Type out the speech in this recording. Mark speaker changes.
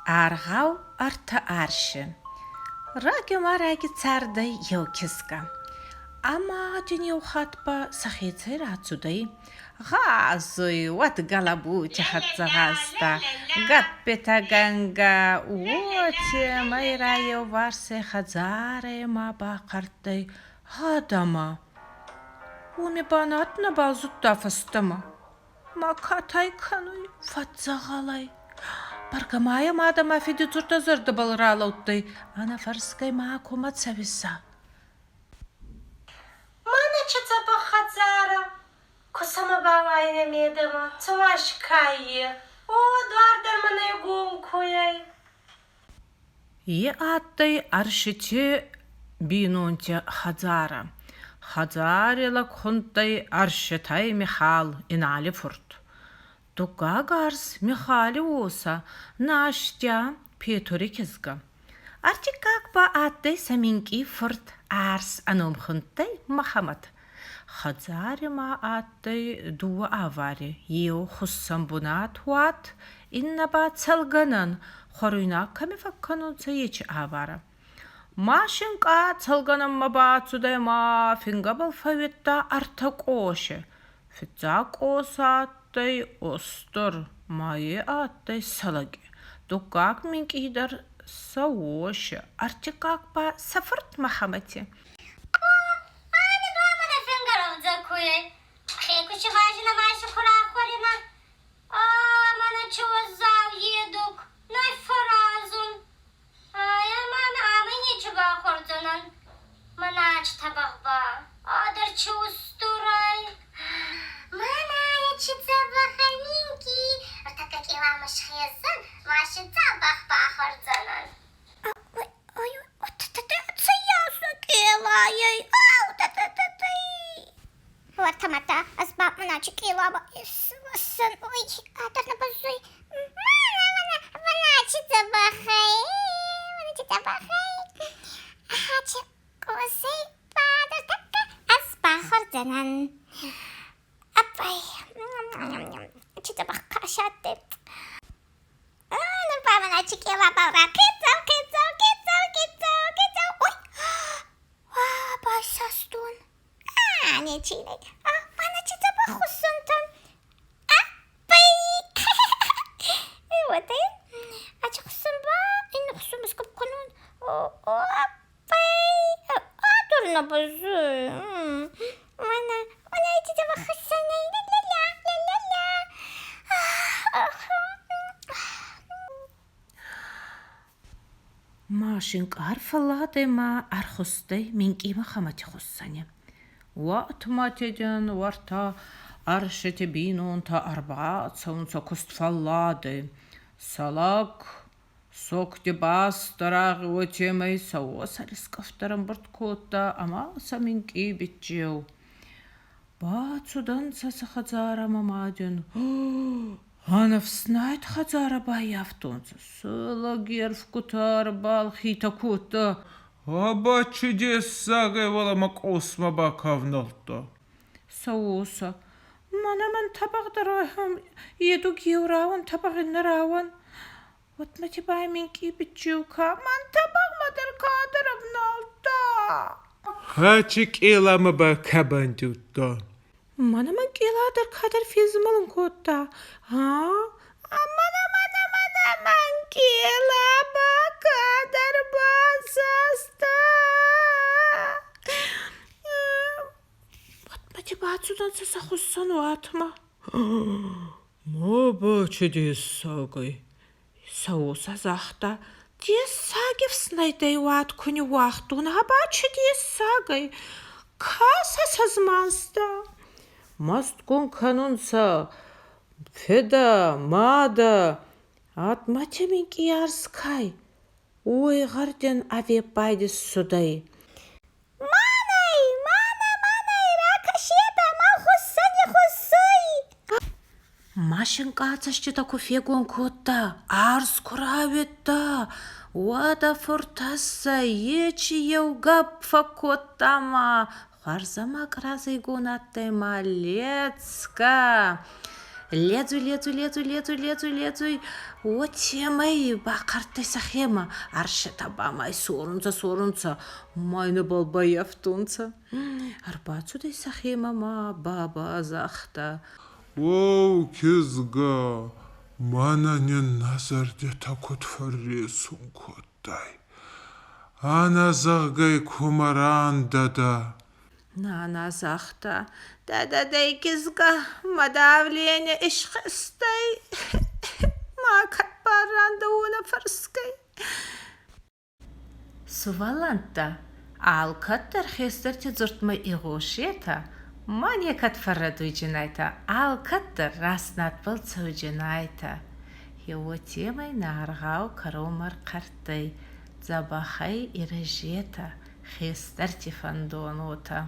Speaker 1: Аргъау ӕртӕ арси. Раги-ма-раги цардӕй еу кизгӕ. Ӕма дин еу хатт ба сӕхецӕй рацудӕй. Гъазуй, уӕд гӕлӕбути хӕццӕ гъазта, гӕппитӕгӕнгӕ, уотемӕй райеуварсӕй хӕдзарӕмӕ бахъӕрттӕй гъӕдӕмӕ. Уоми ба над нӕбал зудта фӕстӕмӕ. Ма катай кӕнуй, фӕдздзӕгъӕл ӕй. Бӕргӕ ма ӕ мадӕ ма фиди дзурдтӕ зӕрдӕбӕл ралӕудтӕй, ӕнӕфӕрсгӕй ма кумӕ цӕуисӕ?
Speaker 2: Мӕнӕ чи дзӕбӕх хӕдзарӕ, ку сӕмӕ бауайинӕ медӕмӕ, цума скаййе. О, дуар дӕр мӕнӕ игон ку ӕй.
Speaker 1: Е адтӕй Ӕрсити бийнонти хӕдзарӕ. Хӕдзари лӕг хундтӕй Ӕрситӕй Михал Инали фурт. Дуккаг арс Михали уосӕ Настя Петури кизгӕ. Ӕртиккаг ба адтӕй сӕ минкъий фурт Арс, ӕ ном хундтӕй Мӕхӕмӕт. Хӕдзари ма адтӕй дууӕ авари: еу хуссӕн бунат уат, иннӕ ба цӕлгӕнӕн, хуӕруйнаг кӕми фӕккӕнунцӕ, ечи аварӕ. Машинкъа цӕлгӕнӕнмӕ бацудӕй ӕма фингӕбӕл фӕууидта ӕртӕ къоси. Фиццаг къос адтӕй устур, ма е адтӕй салӕги, дуккаг минкъийдӕр сӕ уоси, ӕртиккаг ба сӕ фурт Мӕхӕмӕти. Машинкъа ӕрфӕлладӕй ма ӕрхустӕй минкъий Мӕхӕмӕти хуссӕни. Уатмӕ уӕртӕ ӕрсити бийнонтӕ ӕрбацӕунцӕ кустфӕлладӕй. Салак согти баст рагъи уотемӕй сӕ уосӕ ӕрискъӕфтӕ ӕрӕмбурд кодта ӕма сӕ минкъий биччеу. Бацудӕнцӕ сӕ хӕдзарӕмӕ ма дин ӕнӕфснайд хӕдзарӕ баййафтонцӕ. Сӕ лӕги ӕрфгутӕ ӕрбалхитӕ кодта.
Speaker 3: Абачи дессагӕй уӕлӕмӕ къосмӕ бакӕвналдта.
Speaker 1: Сӕ уосӕ: Мӕнӕ мӕн тӕбӕгъ дӕр едуг еу рауӕн, тӕбӕгъ иннӕ рауӕн. Уӕдмӕти ба минкъий биччеу ка мӕн тӕбӕгъмӕ дӕр кадӕр ӕвналдта.
Speaker 3: Хачи къеламӕ ба ка бандиудта?
Speaker 1: Мӕнӕ мӕн къела дӕр кадӕр фезмӕлун кодта. А? Мӕнӕ, мӕнӕ, мӕнӕ мӕн къела ба кадӕр басаста. Уӕдмӕти бацудӕнцӕ сӕ хуссӕн уатмӕ.
Speaker 3: Ма бачи дессагӕй.
Speaker 1: Сӕ уосӕ загъта: Дессаги ӕфснайдӕй уат ку ниууагътон, а бачи дессагӕй. Ка сӕ сӕзманста?
Speaker 3: Мӕстгун кӕнунцӕ федӕ, мадӕ.
Speaker 1: Атмӕти минкъий арс кай, уой гъӕрдин ӕвеппайди ссудӕй. Мӕнӕй, мӕнӕ, мӕнӕй, ракӕсетӕ, мӕ хуссӕни хуссуй! Машинкъа цӕститӕ ку фегон кодта, арс ку рауидта, уӕд ӕ фуртӕссӕй ечи еу гӕпп фӕккодта ма хуӕрзӕмӕ къӕразӕйгон адтӕй ма ледзгӕ. Ледзуй, ледзуй, ледзуй, ледзуй, ледзуй, ледзуй, уотемӕй бахъӕрттӕй сӕхемӕ. Ӕрсетӕ ба май сорунцӕ, сорунцӕ, ма нӕбал баййафтонцӕ. Ӕрбацудӕй сӕхемӕ ма баба загъта:
Speaker 4: Оу, кизгӕ, мӕнӕ нин нӕ зӕрдитӕ куд фӕрресун кодтай. Ӕнӕ зӕгъгӕй кумӕ рандӕ дӕ?
Speaker 1: Нана загъта: Дӕ-дӕ-дӕй, кизгӕ, мӕ давление исхъӕстӕй, ма кӕд барандӕ уонӕ фӕрсгӕй. Сувӕллӕнттӕ, алкӕддӕр хестӕрти дзурдмӕ игъосетӕ, ма некӕд фӕррӕдуйдзинайтӕ, алкӕддӕр раст надбӕл цӕудзинайтӕ. Гье уотемӕй нӕ аргъау кӕронмӕ ӕрхъӕрттӕй. Дзӕбӕхӕй ирӕзетӕ, хестӕрти фӕндон уотӕ.